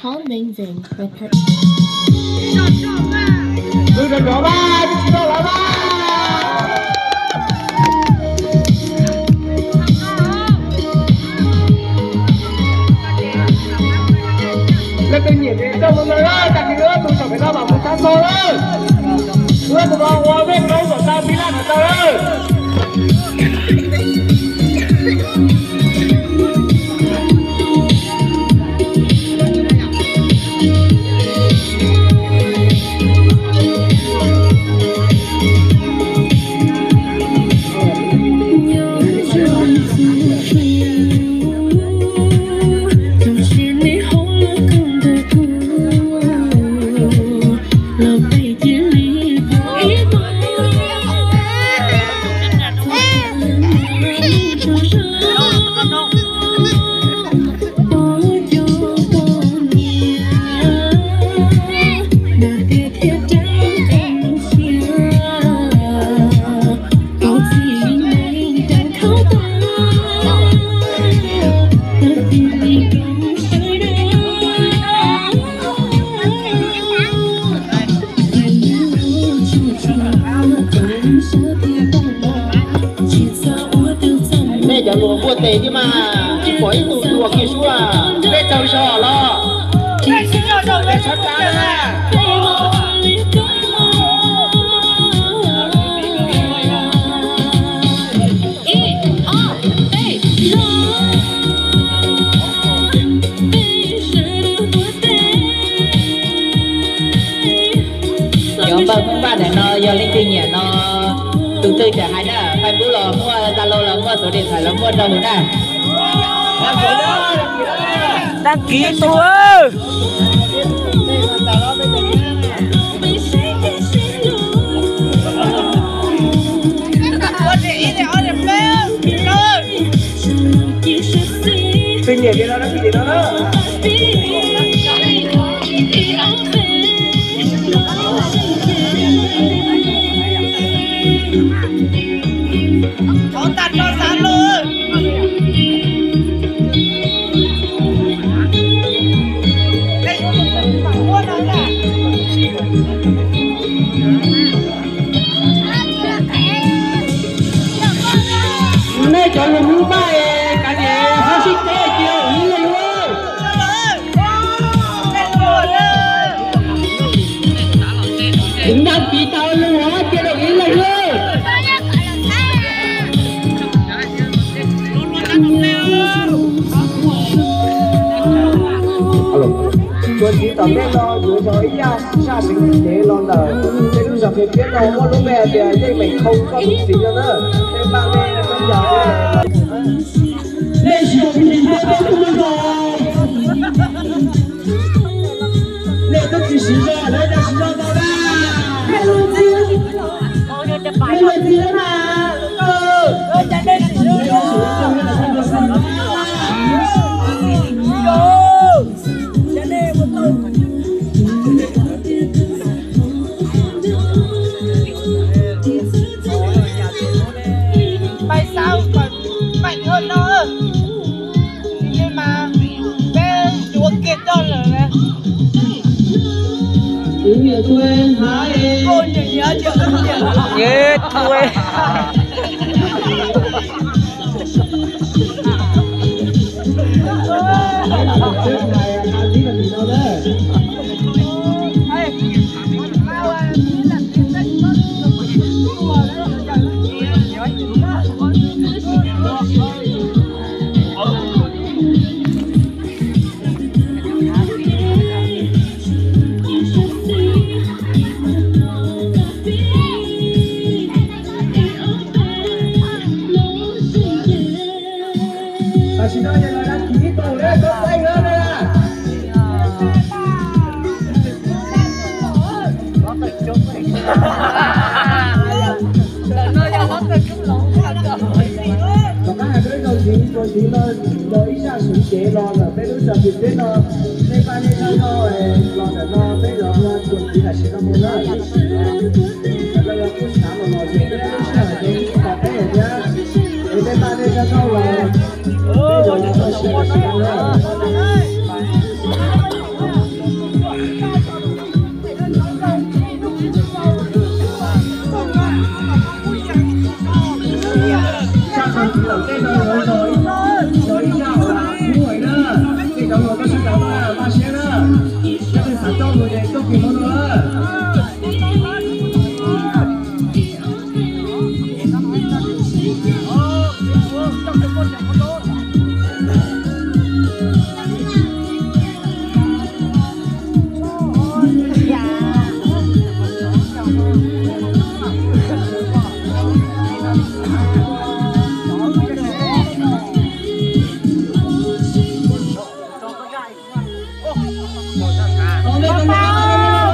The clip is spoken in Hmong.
Paul Mengving, Rebecca. Tus rov rov mas, tus tsis tau lawm mas. Leej twg nyiam ces coj mus ntawd na, tag kis wb tus saum pem no mam mus txhab txog lawm. Wb tus no ua vej roob kom tau pib laj kom tau lawm. Nej cov luag npuaj tes thiab mas, tsis pom ib tug luag kiag suab, nej tsaug zog los. Cov npawg Hmoob Vaj ntawm no yog leej twg nyiam no, tus twg tseem hais na, Facebook los muaj, Zalo los muaj, số điện thoại los muaj rau hauv na. Đăng ký tus. Twg nyiam ces no đăng ký ces no na. Thov tag nrho xav los. Nej cov luag Hmoob Vaj es kav liam ho sib teb cia ib leeg lawm. Kuv đăng ký tau lawm, cia rau ib leeg lawm. Tuam txiv tom ntej no yuav yog ib yam zaj xwm cev los ntawm peb lub zos Qhia Piab no muaj lub npe hais tias Yeej Meem Khoo Koj Tus Txiv no na. Peb npaj nej cov yos. Nej siv zog phooj ywg, peb tub tub zog. Nej tub tsis siv zog, lawv dag siv zog tau na. Mej luag txiv na. Pais xav kom meem ua no, mas peb yuav kiag coj lawm. Yes, tui. Tam sim no ces lawv đăng ký ib tug lawm, tau txeeb lawm na. Tom qab hais peb tau ntxiv, tau ntxiv no los ib zaj xwm cev los ntawm peb lub zos Qhia Piab no, nej npaj nej zaj nkauj los ntawm no peb los ua tuam txiv tam sim no mus na. Lawv yog kuj xav los los ces peb lub sij hawm ces ib qho peb hais tias, es nej npaj nej zaj nkauj los, peb los ua tuam txiv tam sim no na. Tej zaum los ib zaug ib zaug ib zaug ua kuv hais na, tej zaum los koj sawv daws maj siab na, koj twb xav coj mus ces coj kiag hmo no na.